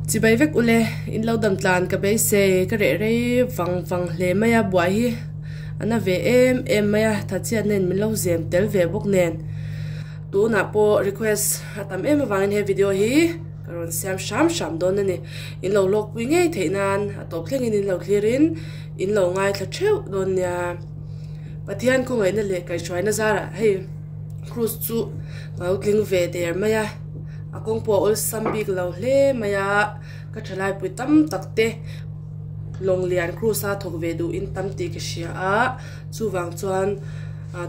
Chibai vek ule, in lo dam tlan ka beisei, ka reh rei vang vang hle mai a, buai hi a na ve em em mai a, thatchhiat nen min lo zem tel ve bawk nen. Tunah pawh request a tam em avangin he video hi ka rawn siam hram hram dawn a ni. In lo hlawkpui ngei theih nan a tawp thlengin in lo thlir in in lo ngaithla theuh dawn nia. Pathian khawngaihna leh kaihhruaina zarah hei cruise chu ka lo tling ve der mai a, a kawng pawh a awlsam bik lo hle mai a, ka thalaipui tam tak te lawng lian cruise a thawk ve duh in tam tih ka hria a, chuvang chuan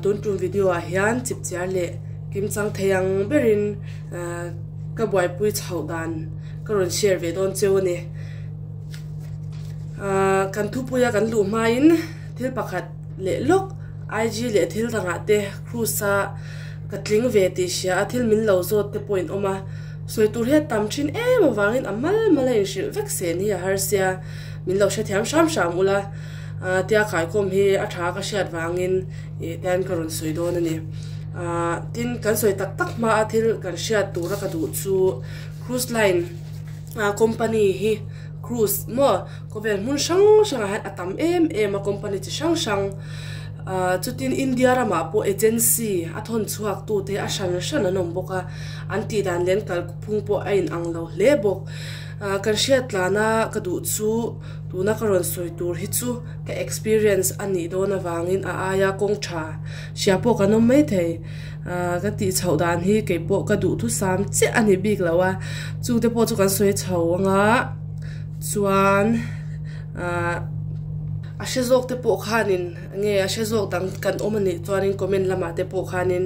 tun tum video ah hian chipchiar leh kimchang thei ang berin ka buaipui chhoh dan ka rawn share ve dawn cheu a ni. Kan thupuia kan luh hmain thil pakhat leh lawk IG leh thil dangah te cruise a ka tling ve tih hria a thil min lo zawt te pawh in awm a sawi tur hi a tam thin em avangin a mal mal a inhrilh vek sen hi a har sia min lo hrethiam hram hram ula tia kaikawm hi a tha ka hriat vangin ih tian ka rawn sawi dawn a ni tin kan sawi tak tak hma a thil kan hriat tura ka duh chu cruise line company hi cruise maw. Khawvel hmun hrang hrangah hian a tam em em a company chi hrang hrang ah chutin India ramah pawh agency a thawn chhuak tu te a hran hran an awm bawk a an tih dan leh an kalphung pawh a in ang lo hle bawk ah kan hriat tlana ka duh chu tuna ka rawn sawi tur hi chu ka experience a nih dawn avangin a aia kawng tha hria pawh kan awm maithei ah ka tih chhoh dan hi keipawh ka duhthusam chiah a ni bik lo a chute pawh chu kan sawi chho anga. Chuan ahh a hre zawk te pawh khanin nge a hre zawk dang kan awm a nih chuanin comment lamah te pawh khanin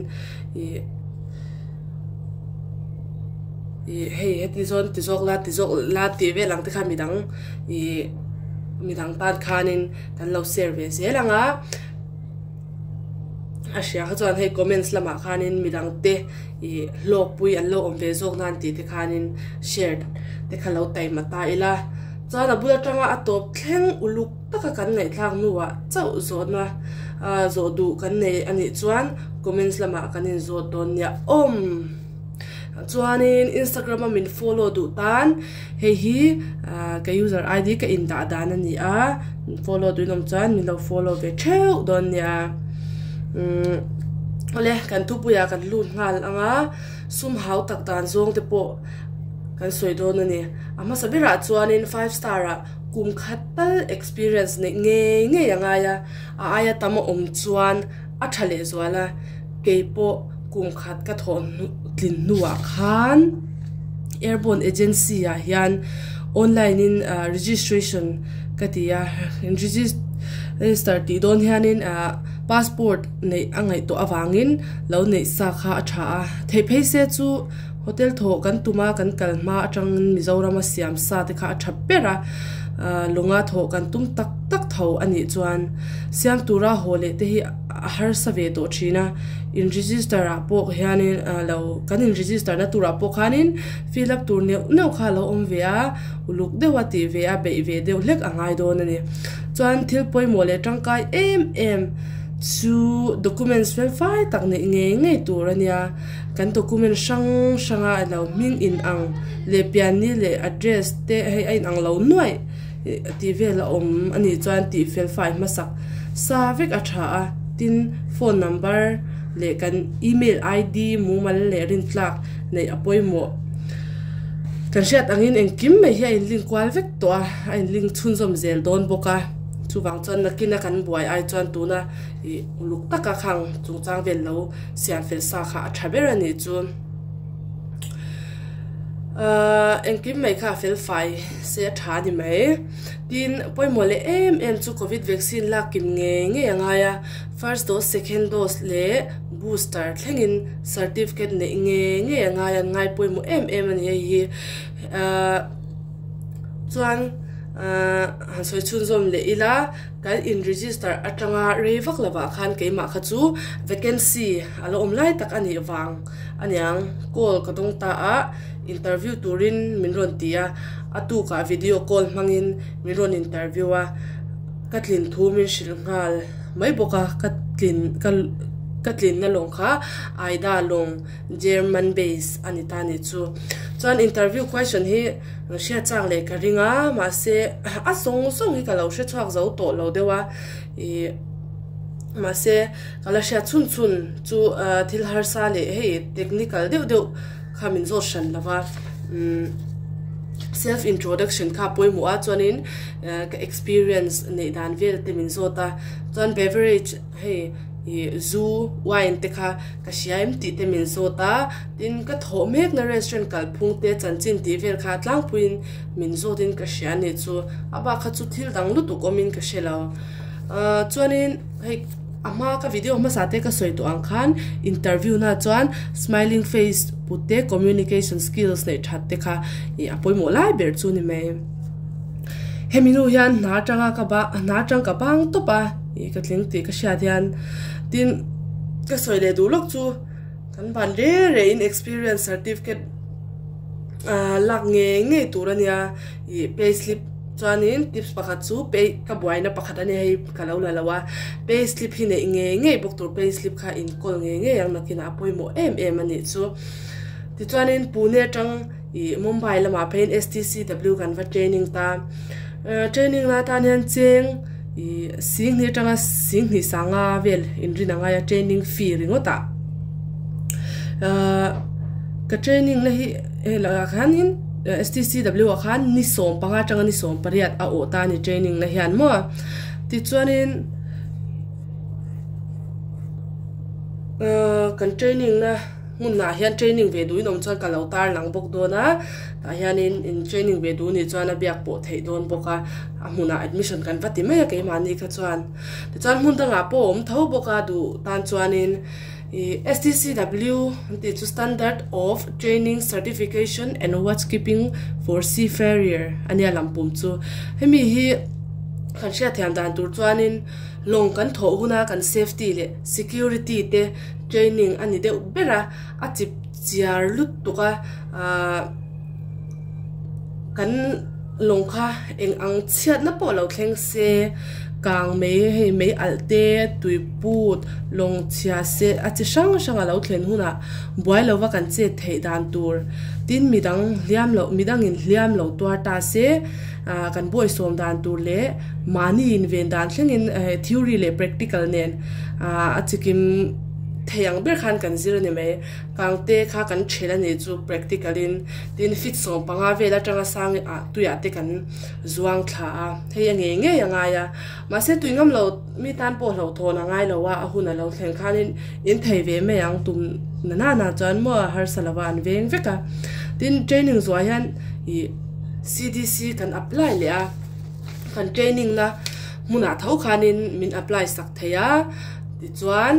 ih ih hei heti zawn ti zawk la ti zawk la tih vel ang te khan midang ih midang tan khanin kan lo share ve zel ang a. A hria kha chuan hei comments lamah khanin midang te ih hlawkpui an lo awm ve zawk nan tih te khanin share te kha lo taima ta ila chuan a bul atanga a tawp thleng uluk taka kan ngaihthlak hnuah chauh zawhna ah zawh duh kan nei a nih chuan comments lamah kan inzawt dawn nia awm. Chuanin Instagram a min follow duh tan hei hi ka user ID ka indah dan a ni a, min follow duhin awm chuan min lo follow ve theuh dawn nia. Umm awle kan thupuiah kan lut nghal ang a, sum hau tak dan zawng te pawh kan sawi dawn a ni. A hmasa berah chuanin five star ah kum khat tal experience neih ngei ngei a ngai a, a aia tam a awm chuan a tha lehzual a, keipawh kum khat ka thawh tlin hnuah khan airborne agency ah hian online in registration ka ti a register tih dawn hianin ah passport neih a ngaih tawh avangin lo neih sa kha a tha a theih phei se chu hotel thawh kan tum a kan kal hma atangin Mizoram a siam sa te kha a tha ber a lunga thawh kan tum tak tak tho a nih chuan siam tura haw leh te hi a harsa ve tawh thin a in register ah pawh hianin ah lo kan in register na turah pawh khanin fill up tur neuh neuh kha alo awm ve a uluk deuh a tih ve a beih ve deuh hlek a ngai dawn a ni chuan thil pawimawh leh tangkai em em chu documents fel fai tak neih ngei ngei tur a nia kan document hrang hrang a alo hming in ang leh pianni leh address te hei a in ang lo nuaih tih vel a awm a nih chuan tih fel fai hmasak sa vek a tha a tin phone number leh kan email id mumal leh rintlak neih a pawimawh kan hriat angin engkim mai hi a in link kual vek tawh a a in link chhunzawm zel dawn bawk a chuvang chuan nakina kan buai ai chuan tuna ih uluk taka khang chungchang vel lo siam fel sa kha a tha ber a nih chu ahh engkim mai kha a fel fai se a tha a ni mai. Tin, pawimawh leh em em chu Covid vaccine lak kim ngei ngei a ngai a, first dose, second dose leh booster thlengin certificate neih ngei ngei a ngai a, an ngai pawimawh em em a ni hei hi. Ahh chuan ahh han sawi chhunzawm leh ila kan in register atanga rei vak lovah khan keimah kha chu vacancy a la awm lai tak a nih vang a niang call ka dawng ta a. Interview turin min rawn ti a, a tukah video call hmangin min rawn interview a, ka tlin thu min hrilh nghal mai bawk a, ka tlin ka ka tlinna lawng kha Aida lawng German base a ni ta ni chu. Chuan interview question hi hriat chak leh ka ring a, mahse a zawng zawng hi ka lo hre chhuak zo tawh lo deuh a, ih mahse ka la hriat chhun chhun chu thil harsa leh hei technical deuh deuh kha min zawt hran lo va, umm self introduction kha a pawimawh a chuanin ka experience neih dan vel te min zawt a, chuan beverage hei ih zu wine te kha ka hria em tih te min zawt a, tin ka thawh mek na restaurant kalphung te chanchin tih vel kha tlangpuiin min zawt in ka hria a ni chu a bak kha chu thil dang lutuk awm in ka hre lo ahh chuanin hei a hma ka video hmasa te ka sawi tawh ang khan interview na chuan smiling face put te communication skills neih that te kha ih a pawimawh lai ber chu ni mai hemi nu hian hna atanga ka ba hna atang ka bang tawp a ih ka tling tih ka hriat hian tin ka sawi leh duh lawk chu kan ban re re in experience certificate ah lak ngei ngei tur a nia ih pay slip chuanin tips pakhat chu pay ka buaina pakhat a nia hei ka lo la lo a pay slip hi neih ngei ngei bawk tur pay slip kha inkawl ngei ngei ang nakinah a pawimawh em em a nih chu tichuanin Pune atang ih Mumbai lamah pheiin S_T_C_W kan va training ta training na atan hian cheng ih singhnih atanga singhnih sanga vel inrin a ngai a training fee ringawt ah ahh ka training na hi hei lakah khanin S_T_C_W ah khan ni 15 atanga ni 18 a awh ta a ni training na hian maw tichuanin ahh kan training na hmunah hian training ve duhin awm chuan ka lo tar lang bawk dawn a tah hianin in training ve duh nih chuan a biak pawh theih dawn bawk a a hmunah admission kan va ti mai a keimahni kha chuan tichuan hmun dangah pawh a awm tho bawk a duh tan chuanin ih S_T_C_W an tih chu standard of training certification and watch keeping for seafarer a nia lampum chu hemi hi kan hriatthiam dan tur chuanin lawng kan thawh huna kan safety leh security te. Training a ni deuh ber a, a chip chiar lutuk a, ahh kan lawng kha eng ang chhiatna pawh lo thleng se, kang mai hei mei alh te, tui put, lawng chhia se a chi hrang hrang a lo thlen hunah buai lova kan chet theih dan tur tin midang hliam loh midangin hliam lo tuar ta se ahh kan bawisawm dan tur leh mahni inven dan thlengin theory leh practical nen. Aaa a chikim thei ang ber khan kan zir a ni mai. Kangte kha kan then a nih chu practical in tin feet 15 vel atanga sang ah tuiah te kan zuang thla a, hei a ngei ngei a ngai a. Mahse tui ngam lo mi tan pawh hlauhthawn a ngai lo a, a hun a lo thleng khanin in thei ve mai ang tum na nana chuan maw harsa lova an veng vek a. Tin training zuah hian ih C_D_C kan apply leh a, kan training na. Hmunah tho khanin min apply sak thei a, tichuan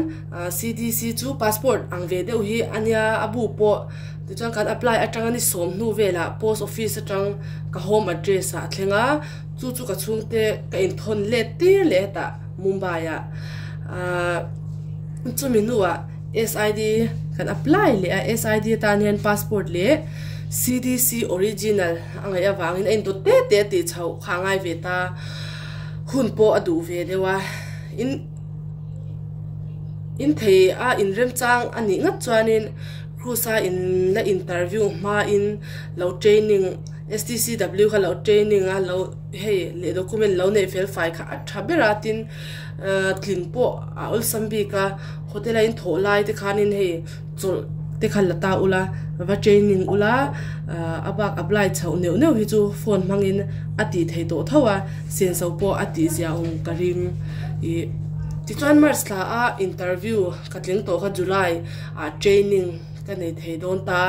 CDC chu passport ang ve deuh hi a nia a bu pawh tichuan kan apply atanga ni sawm hnu velah post office atang ka home address ah a thleng a, chu chu ka chhungte ka inthawn let tir leh hetah Mumbai ah ahh chumi hnuah SID kan apply leh a, SID atan hian passport leh CDC original a ngaih avangin a indawt te te a tih chhoh kha a ngai ve ta. Hun pawh a duh ve deuh a, in in thei a inremchang a nih ngat chuanin cruise a in la interview hmain lo training S_T_C_W kha lo training a lo hei leh document lo neih fel fai kha a tha ber a tin ahh tlin pawh a awlsam bik a hotel a in thawh lai te khanin hei chawlh te kha la ta ula va training ula ahh a bak apply chhoh neuh neuh hi chu phone hmangin a tih theih tawh tho a senso pawh a tih zia awm ka ring ih tichuan march thla a interview ka tling tawh kha july ah training ka nei thei dawn ta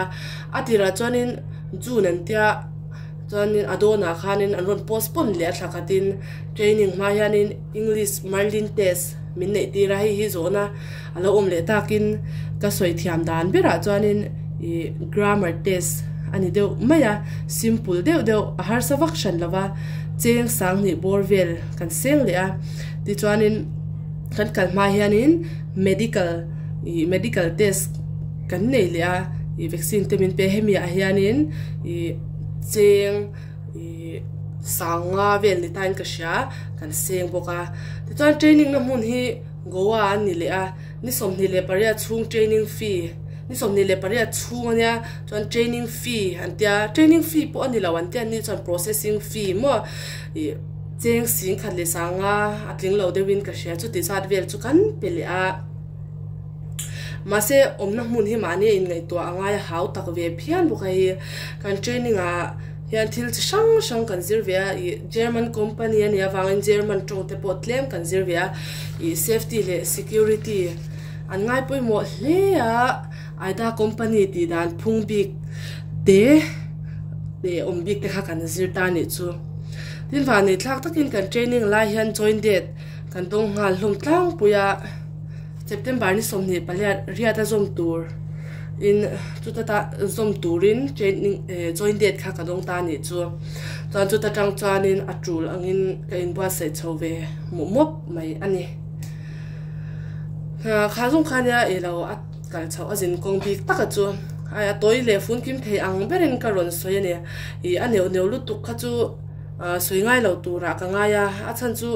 a tirah chuanin june an tia chuanin a dawnah khanin an rawn postpone leh a thla khatin training hma hianin english merlin test min neih tir a hei hi zawhna. A lo awm leh takin ka sawi thiam dan berah chuanin ih grammar test a ni deuh mai a, simple deuh deuh a harsa vak hran lo va, cheng sanghnih bawr vel kan seng leh a, tichuanin kan kal hma hianin medical ih medical test kan nei leh a, ih vaccine te min pe hemi ah hianin ih cheng ih sanga vel ni tain ka hria kan seng bawk a, tichuan training na hmun hi. Goa an ni leh a, ni 28 chhung training fee Ni 28 chhung a nia chuan training fee an tia training fee pawh a ni lo an tia ni chuan processing fee maw ih cheng sing khat leh sanga a tling lo deuhin ka hria chuti zat vel chu kan pe leh a mahse awmna hmun hi mahni a inngaihtuah a ngai a hau tak ve phian bawk a hei kan training ah hian thil chi hrang hrang kan zir ve a ih German company a nih avangin German tawng te pawh tlem kan zir ve a ih safety leh security. An ngai pawimawh hle a, Aida company tih dan phung bik te leh awm bik te kha kan zir ta nih chu. Tin vanei thlak takin kan training lai hian join date kan dawng nghal hlawm tlangpui a, September ni 28 riat a zawm tur in chuta ta zawm turin training join date kha ka dawng ta nih chu. Chuan chuta tang chuanin a tul angin ka inbuatsaih chho ve mawp mawp mai a ni. Kha zawng kha nia i lo a kal chhoh a zin kawng bik taka chu ai a tawi leh fun kim thei ang berin ka rawn sawi a ni. Ih a neuh neuh lutuk kha chu sawi ngai lo turah ka ngai a, a chhan chu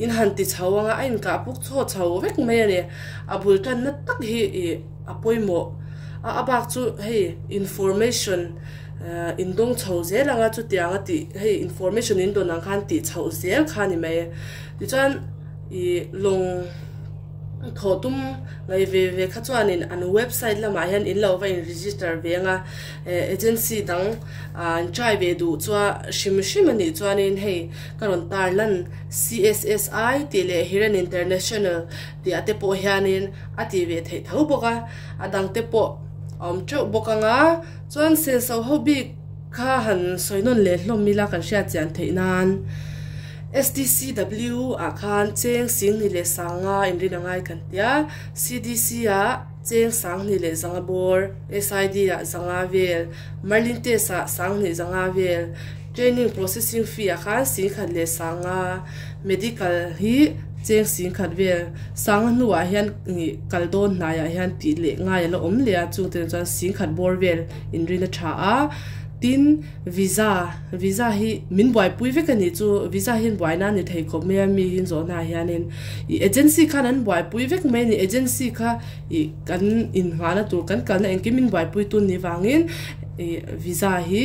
in han ti chho anga a inkah puk chhaw chho vek mai a ni. A bul tanna tak hi ih a pawimawh a, a bak chu hei information in dawng chho zel anga chutiang a tih hei information in dawn ang khan tih chhoh zel kha a ni mai. Tichuan. Ih lawng thawh tum ngaih ve ve kha chuanin an website lamah hian in lo va in register ve anga eh agency dang ah an try ve duh chua hrim hrim a nih chuanin hei ka rawn tar lan C_S_S_I tih leh Hiran International tih ah te pawh hianin a tih ve theih tho bawk a a dang te pawh a awm teuh bawk anga chuan senso ho bik kha han sawi nawn leh hlawm ila kan hriat chian theih nan. STCW ah khan cheng sing hnih leh sanga inrin a ngai kan tia, CDC ah cheng sang hnih leh zanga bawr, SID ah zanga vel, Merlin test ah sang hnih zanga vel, training processing fee ah khan sing khat leh sanga, medical hi cheng sing khat vel, sanga hnuah hian kal dawn hnaiah hian tih leh ngai a la awm leh a, chungte chuan sing khat bawr vel inrin a tha a, tin. Visa, Visa hi min buaipui vek a nih chu, visa hian buaina a ni thei khawp mai a mi hi zawhna ah hianin ih agency khan an buaipui vek mai a ni, agency kha ih kan inngahna tur kan kalna engkim min buaipui tu ni vangin ih visa hi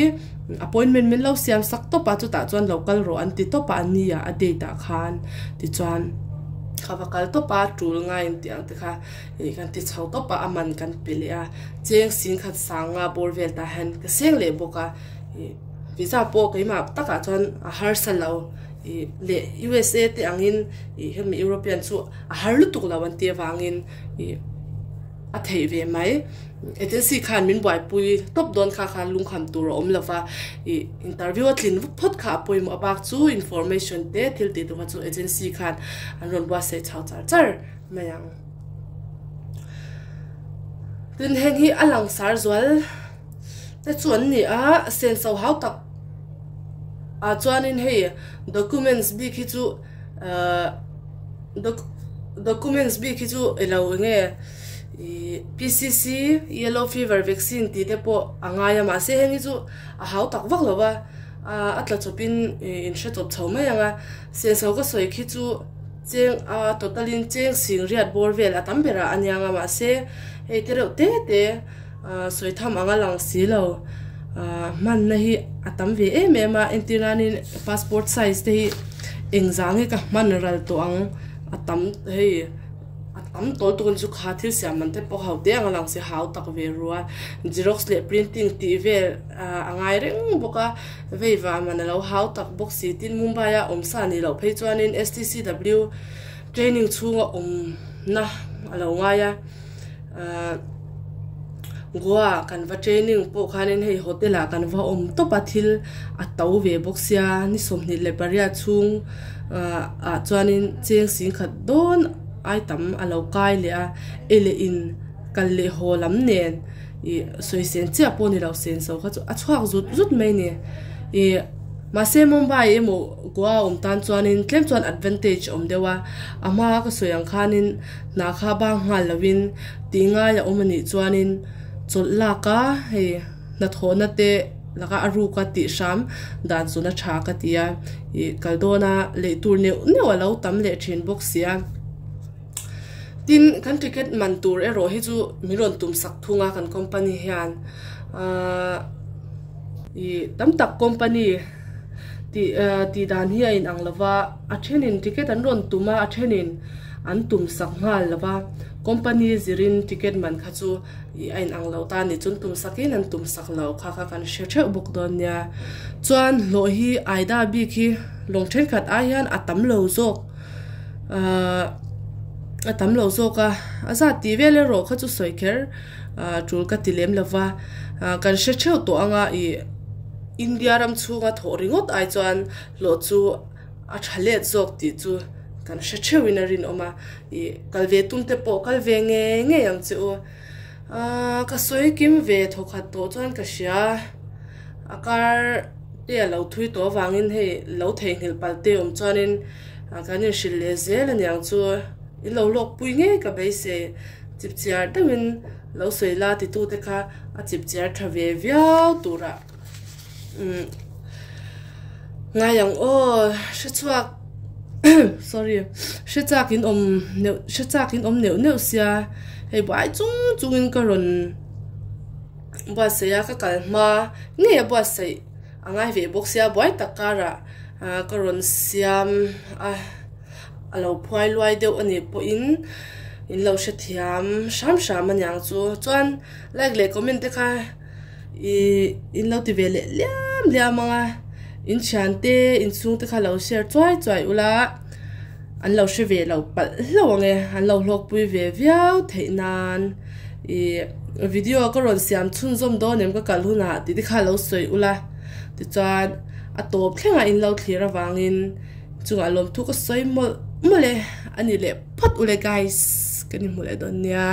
appointment min lo siam sak tawp a chutah chuan lo kal rawh an ti tawp a a ni a a date ah khan tichuan ka va kal tawp a tul ngai ang tih ang te kha. Ih kan ti chho tawp a, a man kan pe leh a, cheng sing khat sanga bawr vel tah hian ka seng leh bawk a, ih visa pawh keimah takah chuan a harsa lo, ih leh USA te angin ih hemi European chu a har lutuk lo an tih avangin ih a theih ve mai, agency khan min buaipui tawp dawn kha khan lungkham tur a awm lo va, ih interview a tlin vut phawt kha a pawimawh a bak chu information te thil tih tur kha chu agency khan an rawn buatsaih chho char char. mai ang. Tin heng hi a langsar zual te chu an ni a, senso hau tak ah chuanin hei documents bik hi chu ahh documents bik hi chu ilo enge ih P_C_C yellow fever vaccine tih te pawh a ngai a mahse heng hi chu a hau tak vak lo va a tla chawpin ih in hre chawp chho mai ang a senso ka sawi khi chu. Cheng a total in cheng sing riat bawr vel a tam berah a niang a mahse hei te reuh te te sawi tham ang a lang si lo hmanna hi a tam ve em em a entir nanin passport size te hi engzah nge ka hman ral tawh ang a tam hei a tam tawl tuk a ni chu kha thil siam man te pawh ho te ang a lang si hau tak ve rua xerox leh printing tih vel a ngai reng bawk a. Vei vah man a lo hau tak bawk si tin Mumbai a awm sa nih loh phei chuanin STCW training chhunga awmna a lo ngai a, ahh Goa kan va training pawh khanin hei hotel ah kan va awm tawp a thil a to ve bawk sia ni 28 chhung ah ah chuanin cheng singkhat dawn ai tam a lo kai leh a e leh in kal leh haw lam nen. Ih sawi sen chiah pawh ni lo sen so kha chu a chhuak zut zut mai a ni. Ih mahse Mumbai emaw Goa awm tan chuanin tlem chuan advantage a awm deuh a, a hma ka sawi ang khanin hna kha bang nghal lovin tih ngai a awm a nih chuanin chawlh lak a hei hnathawhna te laka a ruk a tih hram dan chuna tha ka ti a, ih kal dawna lei tur neuh neuh a lo tam leh thin bawk si a. Tin, kan ticket man tur erawh hi chu min rawn tum sak thung a kan company hian ahh ih tam tak company tih ah tih dan hi a inang lo va, a thenin ticket an rawn tum a, a thenin an tum sak nghal lo va, company zirin ticket man kha chu ih a inang lo ta a ni chun tum sakin an tum sak lo kha kha kan hre theuh bawk dawn nia. Chuan hlawh hi aida bik hi lawng thenkhat ai hian a tam lo zawk. Ahh a tam lo zawk a, a zat tih vel erawh kha chu sawi kher ah tul ka ti lem lo va, ah kan hre theuh tawh anga ih India ram chhunga thawh ringawt ai chuan hlawh chu a tha let zawk tih chu kan hre theuh in a rinawm a, ih kal ve tum te pawh kal ve ngei ngei ang che u. Ahh ka sawi kim ve thawkhat tawh chuan ka hria a kar te a lo thui tawh avangin hei lo theihnghilh palh te awm chuanin. Kan inhrilh leh zel aniang chu in lo lawk pui ngei ka beisei. Chipchiar deuhin lo sawi la titute kha a chipchiar tha ve viau turah umm ngai ang aw hrechhuak sorry hrechak in awm neuh hrechak in awm neuh neuh sia hei buai chung chungin ka rawn buatsaih a ka kal hma ngei a buatsaih a ngai ve bawk sia buai tak karah. Ah ka rawn siam a a lo phuai luai deuh a nih pawhin in lo hrethiam hram hram a niang chu chuan like leh comment te kha ih in lo ti ve leh liam liam ang a in thian te in chhung te kha lo share chuai chuai ula an lo hre ve lo palh hlauh ang e an lo hlawkpui ve viau theih nan ih video ka rawn siam chhunzawm dawn em ka kal hunah tih te kha lo sawi ula tichuan. A tawp thlengah in lo thlir avangin chungah lawmthu ka sawi mawlh mawlh e a ni leh phawt ule guys ka ni hmu leh dawn nia.